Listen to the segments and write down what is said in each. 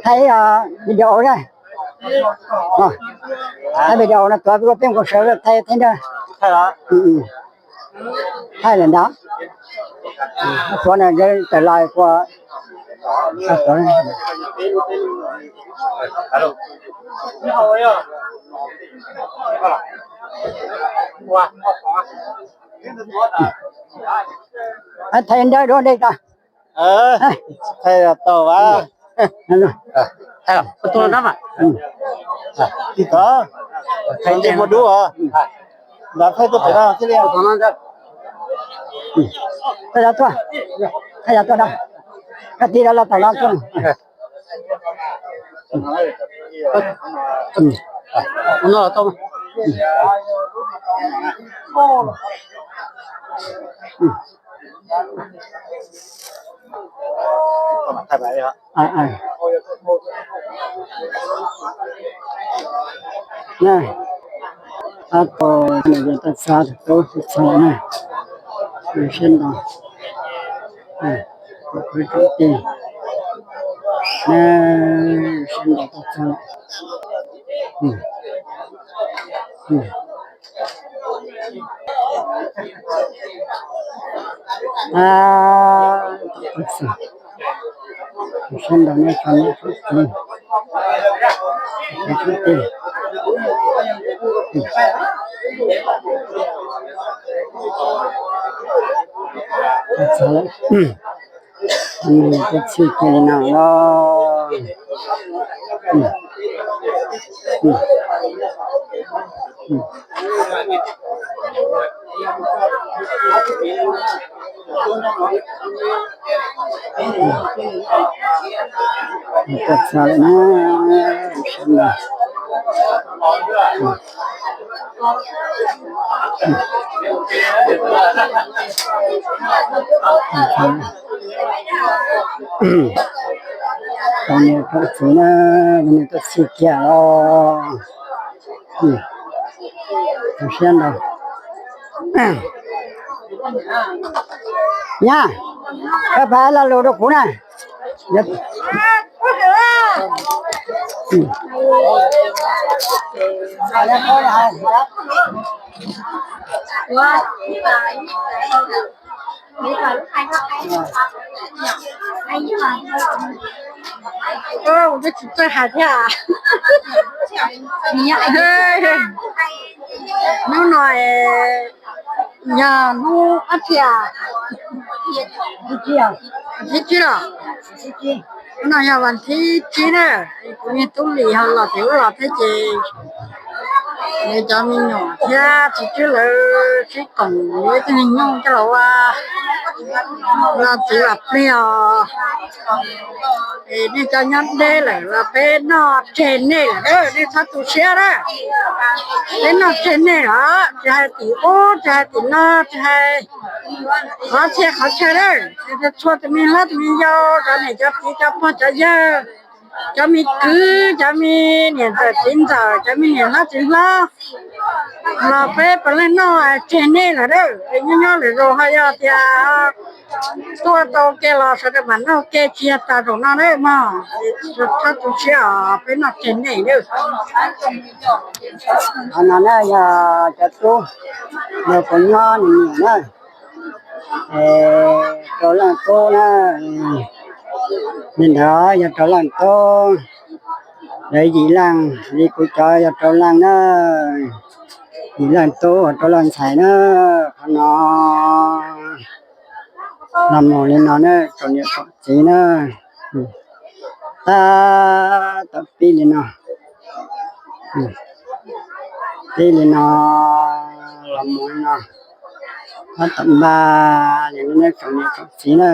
Thaij video na. Thaij video no tuav peb ua peb nkaus sawv thaij thaij nrab. Thaij lawm ntag. Tuav na, tawm los ua. Thaij nrab dua dej tso. Thaij tau vas. Thaij tau dub. Thaij tau tuaj, thaij tau tuaj da. Koj tig rau los tom no tuaj. Ab, tus toj txha tus tub tub txha na, siab nto, kuv tsoom tij na, siab nto toj txha. Siab nto nej tsoom niam tsoom txiv, tsoom tij. Txhij kiag li no los. Txhij lawm na. Tsoom niam tsoom txiv na, nej tuaj txhij kiag los. Siab ntau. Nyab, koj pab lo lus rau kuv na. Kuv twb tsis txawj hais thiab. Hnub no yog hnub dab tsi? Vas thib tsib los? Hnub no yog vas thib tsib na. Kuv niag tub Lis ho los tim ub los thiab ces nws cov me nyuam thiab txiv Tswb lawv sib koom ib tug niag nyuj coj los ua los txiv los plig os. Es nej cov nyob deb lawm los peb noj tseg nej lawm, nej txhob tu siab na. Peb noj tseg nej os, tsis hais tim ub tsis hais tim no, tsis hais qhov txhia qhov chaw na. Txhua tus me hlob tus me yau, cov niam cov txiv cov pog cov yawg, cov me kwv cov me niam ntxawm txiv ntxawm cov me niam hlob txiv hlob, los peb puav leej noj tseg nej lawm na. Nyob nyob lwm zaus ho yog tias tuaj tau ke los sawv daws mam noj ke, tsis yog tas zaum no na mog. Txhob tu siab os, peb noj tseg nej na. Qhov no na yog cov tub, yog kuv nyob nws niam na. Rau Leej Tub na, li ntawd yog Rau Leej Tub, lawv yim leej li kuv cov yog Rau Leej na, yim leej tub Rau Leej ntxhais na. Qhov no los mus li no na, tsoom niam tsoom txiv na, tab tom pib li no, pib li no los mus li no, tab tom npaj li no na, tsoom niam tsoom txiv na.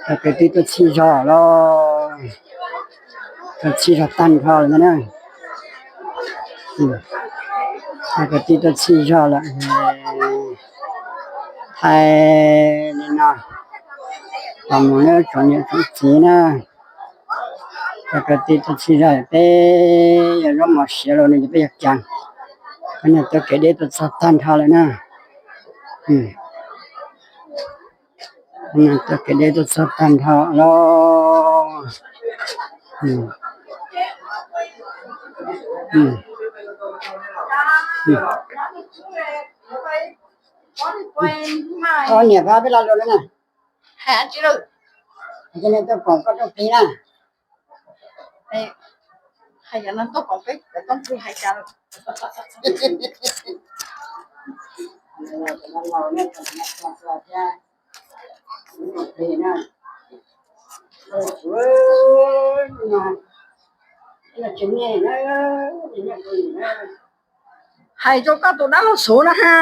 Cov kwv tij tuaj txhij zog los, tuaj txhij zog tag nrho lawm na. Cov kwv tij tuaj txhij zog lawm, hais li no los mus na, tsoom niam tsoom txiv na. Kwv tij tuaj txhij zog, peb yog zaub mov siav los no ces peb yog cas. Koj niag tuaj kev deb tuaj txog tag nrho lawm na. Tuaj kev deb tuaj txog tag nrho los. Koj niam pab peb lo lus na. Hais tsis lawm. Hais tsis lawm, tuaj koom koj rooj plig na. Hais yam no tuaj koom peb rooj plig hais cas lawm. Hais rau koj tus dab laug Xub na ha.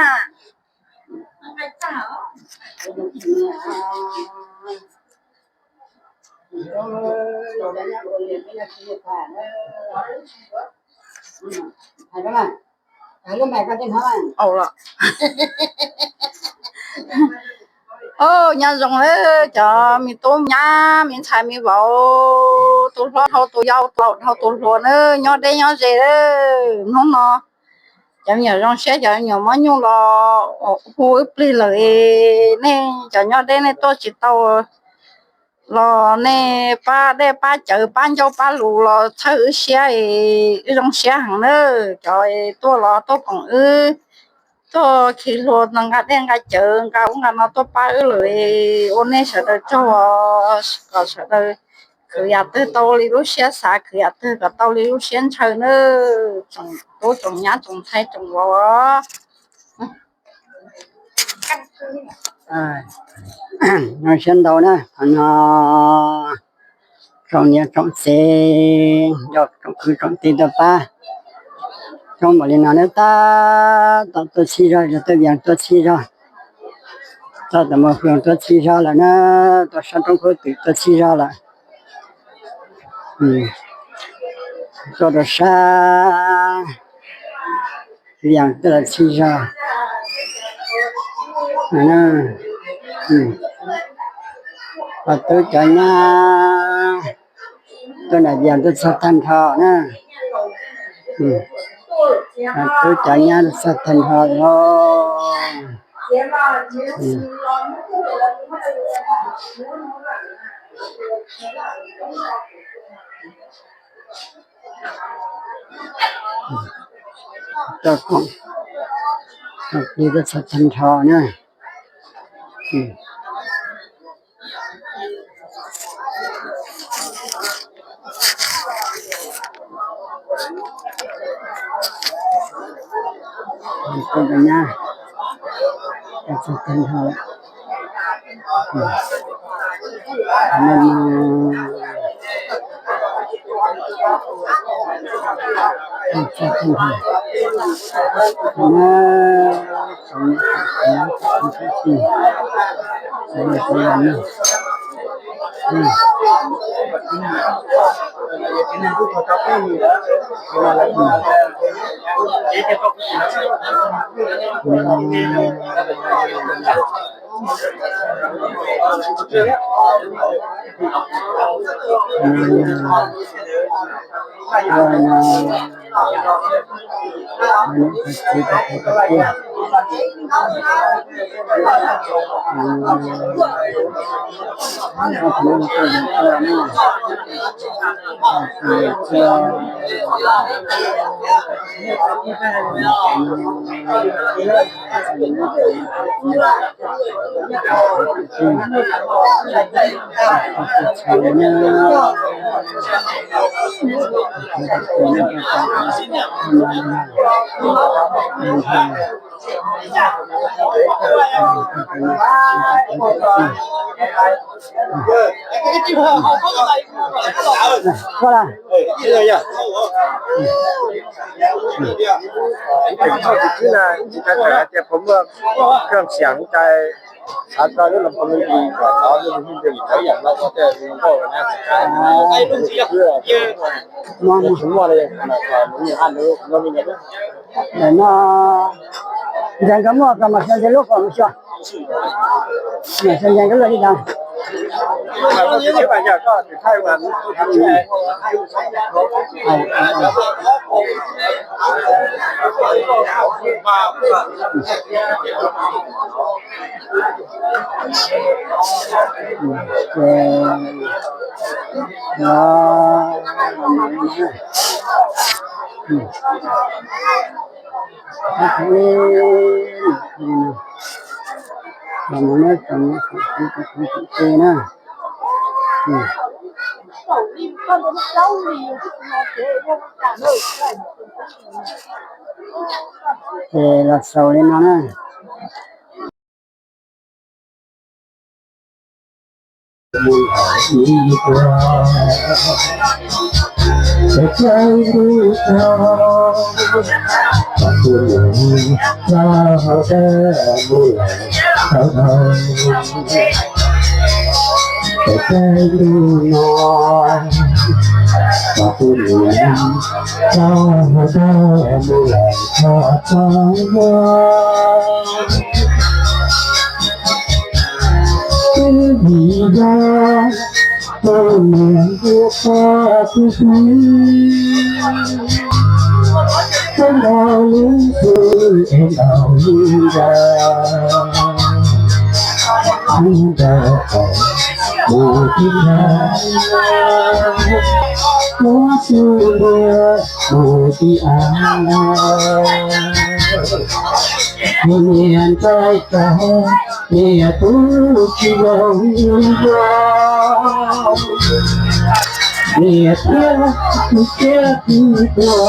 Nyob zoo lawm cov me tub me nyab me ntxhais me vauv, tus hlob dhau tus yau, tus laus dhau tus hluas na, nyob deb nyob ze lawm. Hnub no cov me nyuam zoo siab cov me nyuam mob nyuj los hu wb plig lawm. Nej cov nyob deb nej tuaj tsis tau los nej pab dej pab cawv pab ncauj pab lus los txhawb wb siab, wb zoo siab heev na. Cov tuaj los tuaj koom wb, tuaj khi hlua nqa dej nqa cawv nqa ub nqa no tuaj pab wb lawm. Ua nej sawv daws tsaug, kom sawv daws khwv yam twg tau li lub siab xav, khwv yam twg kom tau li lub siab ntshaw na. Tsoom tub tsoom nyab tsoom ntxhais tsoom vauv, zoo siab ntau na. Qhov no tsoom niam tsoom txiv, tsoom kwv tsoom tij tuaj pab, zoo npaum li no na. Tab tom tuaj txhij zog, yog tuaj vias tuaj txhij zog, txog tom mus hwm tuaj txhij zog lawm na, tuaj sab roob kub twm tuaj txhij zog lawm. Tuaj rau sab vias tuaj los txhij zog. Qhov tub cov nyab tuaj nram vias tuaj txog tag nrho na. Qhov tub cov nyab tuaj txog tag nrho os. Tuaj koom, tuaj plig tuaj txog tag nrho na. Tuaj nyab, tuaj txog tag nrho lawm. Ib tsoom txhua tus kwv na, tsis tas tawm hais tias puas muaj kev xyaum cai, xav tau lub los pov lub li kom tau lub hu npe cov yam no tej nkauj na, tsis tas muaj li no, no ntes nkawd muaj kom mas xyov ntes lub kom mas xyov. Nws xav ntseeg koj lawm li ntawd. Ces los xaus li no na. Vim yog tus niam ua poj tus txiv, peb nrog lub ntuj es ntaus lub nra, mus ntaus qaum mus tib nra, muab xub ntiag mus tib av. Niam ntxais tag, niam tub tsis zoo ua, niam thiab tub thiab tub tua,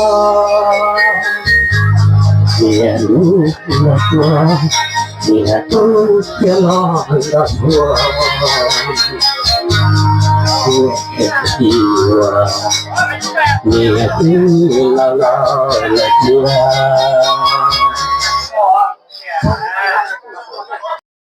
niam lub los tua, niam tub thiab los los tua, tua thiab tsis ua, niam tub los los los tua.